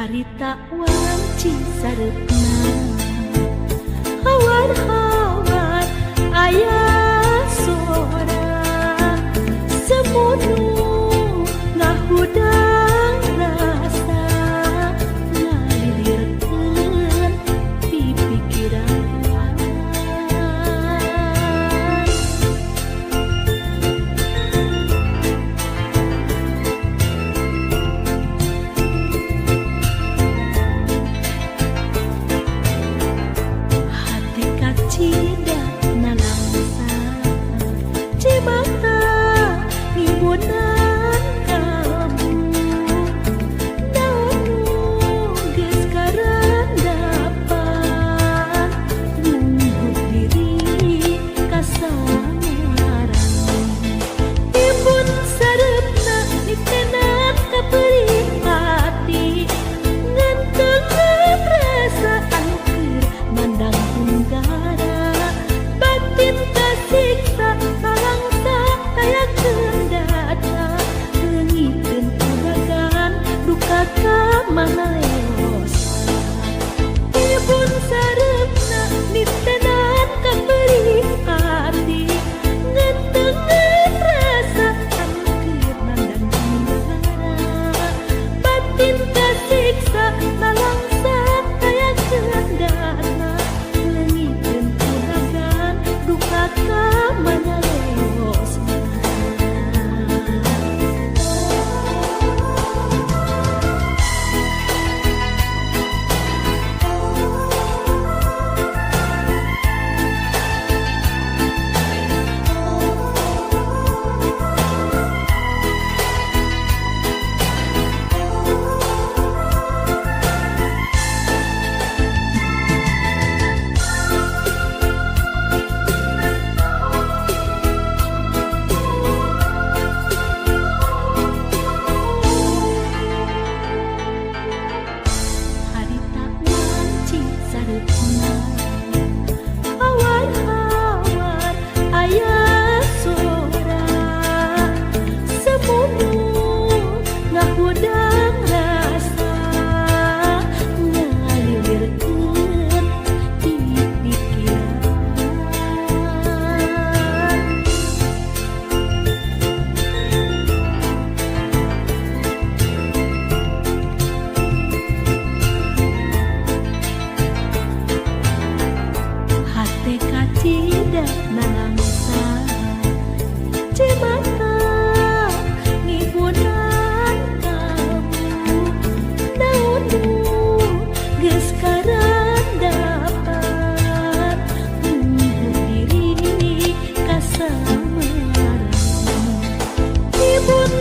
Harita wanci sareupna, hawar-hawar aya sora semu nu ngahudang rasa ngalilirkeun pipikiran. Hati kacida nalangsa, cimata ngibunan kalbu, naon nu geus karandapan nunggu diri kasamaran. Ibun sareupna nitenan ka perih hati, ngantengan rasa anu keur nandang tunggara, batin kasiksa nalangsa kayakeun dada, leungiteun kudagan duka ka mana leosna. Ibun sareupna nitenan ka perih hati, ngantengan rasa anu keur nandang tunggara, batin kasiksa nalangsa kayakeun dada, leungiteun kudagan duka ka mana leosna. Harita wanci sareupna, hawar-hawar aya sora semu nu ngahudang rasa ngalilirkeun pipikiran. Hate kacida nalangsa, cimata ngibunan kalbu, naon nu geus karandapan nunggu diri kasamaran. Ibun